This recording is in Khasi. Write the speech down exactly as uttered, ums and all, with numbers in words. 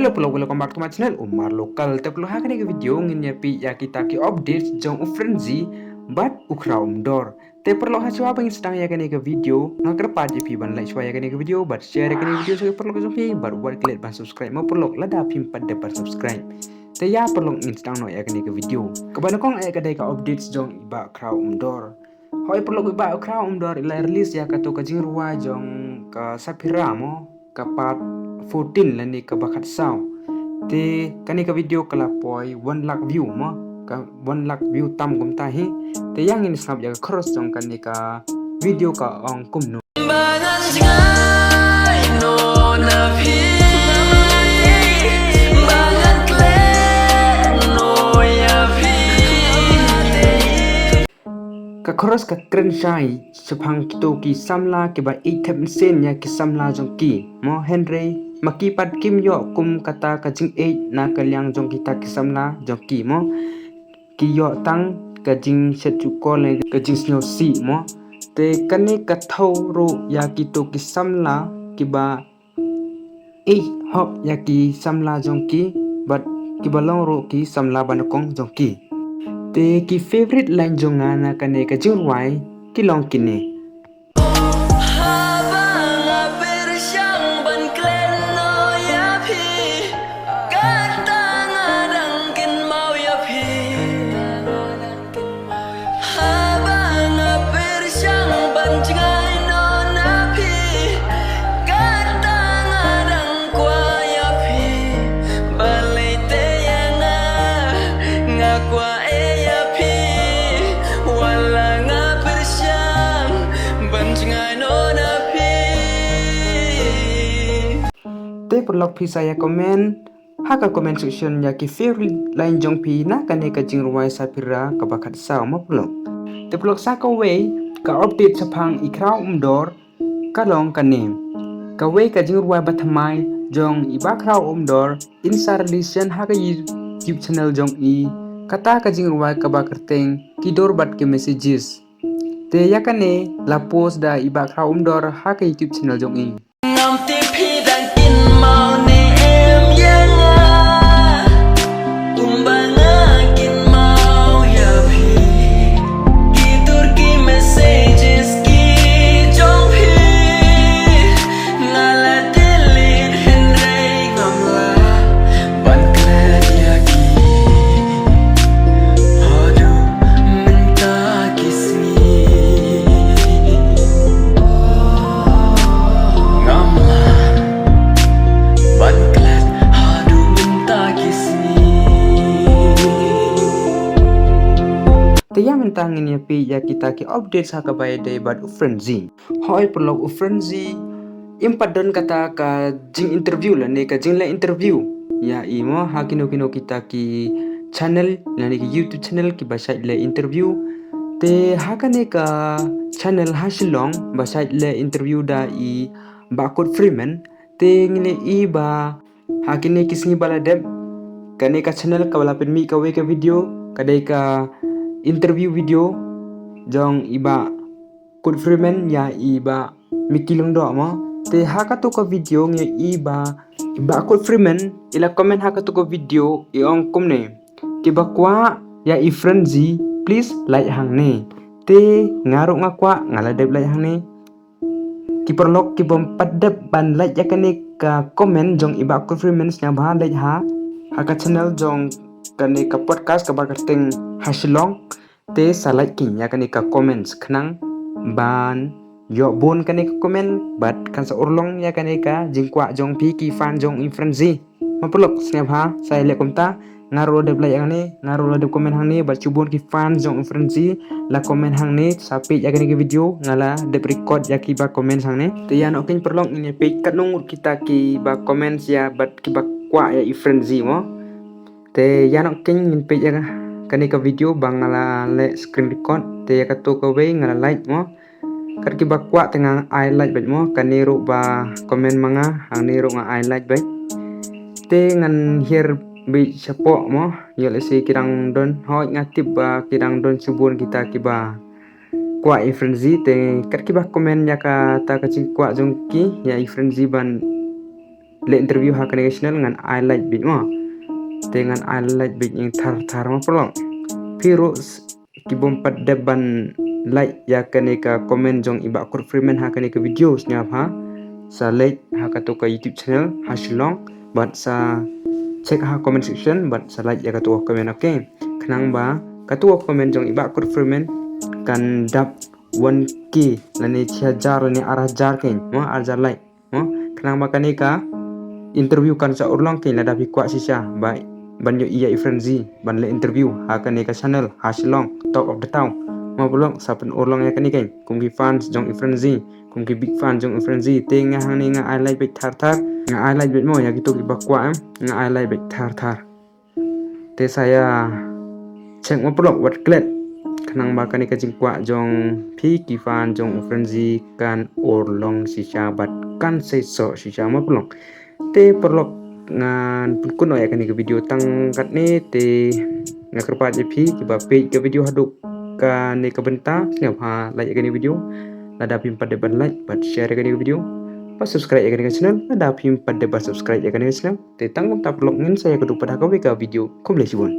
Te paralok, welcome back to my channel, Umar Local. Te paralok, ha kane ka video ngin ïa peit ïa kita ki updates jong u Frenzy bad u Khraw Umdor. Te paralok, ha shuwa ba ngin sdang ïa kane ka video, nga kyrpad ïa phi ban like shuwa ïa kane ka video bad share ïa kane ka video sha ki paralok jong phi bad wat klet ban subscribe mo paralok lada phim pat dep ban subscribe. Te ïa paralok, ngin sdang noh ïa kane ka video. Kaba nyngkong eh ka dei ka updates jong i Bah Khraw Umdor. Hooid paralok, i Bah Khraw Umdor i la release ïa kato ka jingrwai jong ka Saphira mo, ka part fourteen lane kaba khatsaw. Te kane ka video ka la poi one lakh view mo, ka one lakh view tam kumta hi. Te ïa ngin sngap ïa ka chorus jong kane ka video, ka ong kumno. Ba ngan jngai noh na phi, ba ngan klet noh ïa phi. Ka chorus ka kren shai shaphang kito ki samla kiba ïeit thep mynsiem ïa ki samla jong ki mo, hynrei ma ki pat kim ïoh kum kata ka jingïeit na ka liang jong kita ki samla jong ki mo. Ki ïoh tang ka jingshet shukor lane ka jingsngewsih mo. Te kane ka thew ruh ïa kito ki samla kiba ïeit hok ïa ki samla jong ki bad kiba long ruh ki samla ba nyngkong jong ki. Te ki favorite line jong nga na kane ka jingrwai ki long kine. Haba nga pyrshang ban klet noh ïa phi, kata nga dang kynmaw ïa phi. Haba nga pyrshang ban jngai noh na phi, kata nga dang kwah ïa phi. Balei te ïa nga, nga kwah eh ïa phi, wat la nga pyrshang ban jngai noh na phi. Te paralok, phi sa ïa comment ha ka comment section ïa ki favorite line jong phi na kane ka jingrwai Saphira kaba khatsaw mo paralok. Te paralok, sa kawei ka update shaphang i Khraw Umdor ka long kane. Kawei ka jingrwai ba thymmai jong i Bah Khraw Umdor in sa release shen ha ka YouTube channel jong i, kata ka jingrwai kaba kyrteng Ki Dur bad ki Messages. Te ïa kane la post da i Bah Khraw Umdor ha ka YouTube channel jong i. Ngam tip phi dang kynmaw ne em ïa nga, kumba nga kynmaw ïa phi. Ki dur ki messages ki jong phi, nga la delete hynrei ngam lah ban klet ïa ki haduh mynta ki sngi. Ngam lah ban klet haduh mynta ki sngi. Te ïa mynta ngin ïa peit ïa kita ki updates ha kaba ïadei bad u Frenzy. Hooid paralok, u Frenzy im pat don kata ka jing interview lane ka jingleh interview ïa i mo ha kino kino kita ki channel lane ki YouTube channel kiba shait leh interview. Te ha kane ka channel ha Shillong ba shait leh interview da i Bah Kut Freeman. Te ngin ïa i ba ha kine ki sngi ba la dep, kane ka channel kaba la pynmih kawei ka video, ka dei ka interview video jong i Bah Kut Freeman ïa i Bah Mickey Lyngdoh mo. Te ha kato ka video ngi ïa i ba i Bah Kut Freeman i la comment ha kato ka video, i ong kumne: Kiba kwah ïa i Frenzy, please like hangne. Te nga ruh nga kwah, nga la dep like hangne. Ki paralok kiba ym pat dep ban like ïa kane ka comment jong i Bah Kut Freeman, sngewbha like ha, ha ka channel jong kane ka podcast kaba kyrteng Ha Shillong. Te sa like keiñ ïa kane ka comments khnang ban ïoh bun kane ka comment bad kan sa urlong ïa kane ka jingkwah jong phi ki fan jong i Frenzy. Ma paralok, sngewbha sa ïa leh kumta. Nga ruh la dep like hangne, nga ruh la dep comment hangne, bad shibun ki fan jong i Frenzy la comment hangne. Sa peit ïa kane ka video, nga la dep record ïa kiba comment hangne. Te ïa noh keiñ paralok, ngin ïa peit katno ngut kita kiba comment ïa bad kiba kwah ïa i Frenzy mo. Te ïa noh keiñ ngin peit ïa kane ka video ba nga la leh screen record. Te ïa kato kawei nga la like mo. Kat kiba kwah te nga ai like beit mo, kane ruh ba comment ma nga, hangne ruh nga ai like beit. Te ngan hiar beit shapoh mo, ïoh lehse ki dang don, hooid nga tip ba ki dang don shibun kita kiba kwah i Frenzy, te kat kiba comment ïa kata ka jingkwah jong ki ïa i Frenzy ban leh interview ha kane ka channel ngan ai like beit mo. Te ngan ai like beit ïa thar thar mo paralok. Phi ruh s- ki bym pat dep ban like ïa kane ka comment jong i Bah Kurt Freeman ha kane ka video sngap ha. Sa like ha kato ka YouTube channel ha Shillong bad sa check ha comment section bad sa like ïa kato ka comment, okay. Khnang ba kato ka comment jong i Bah Kurt Freeman kan dap one K lane shi hajar lane ar hajar kein mo, ar hajar like. Mo, khnang ba kane ka interview kan sa urlong kein lada phi kwah shisha ba ban ïohi ïa i Frenzy ban leh interview ha kane ka channel ha Shillong Talk of the Town. Mo paralok sa pynurlong ïa kane kein kum ki fans jong i Frenzy, kum ki big fan jong i Frenzy. Te nga hangne nga ai like beit thar thar, nga ai like beit mo ïa kito kiba kwah em, nga ai like beit thar thar. Te sa ïa check mo paralok wat klet khnang ba kane ka jingkwah jong phi ki fan jong u Frenzy kan urlong shisha bad kan seisoh shisha mo paralok. Te paralok ngan pynkut noh ïa kane ka video tang katne, te nga kyrpad ïa phi kiba peit ka video haduh kane ka bynta sngap ha like ïa kane video lada phim pat dep ban like bad share ïa kane ka video bad subscribe ïa kane ka channel lada phim pat dep ban subscribe ïa kane ka channel. Te tang kumta paralok, ngin sa ïakynduh pat ha kawei ka video. Khublei shibun.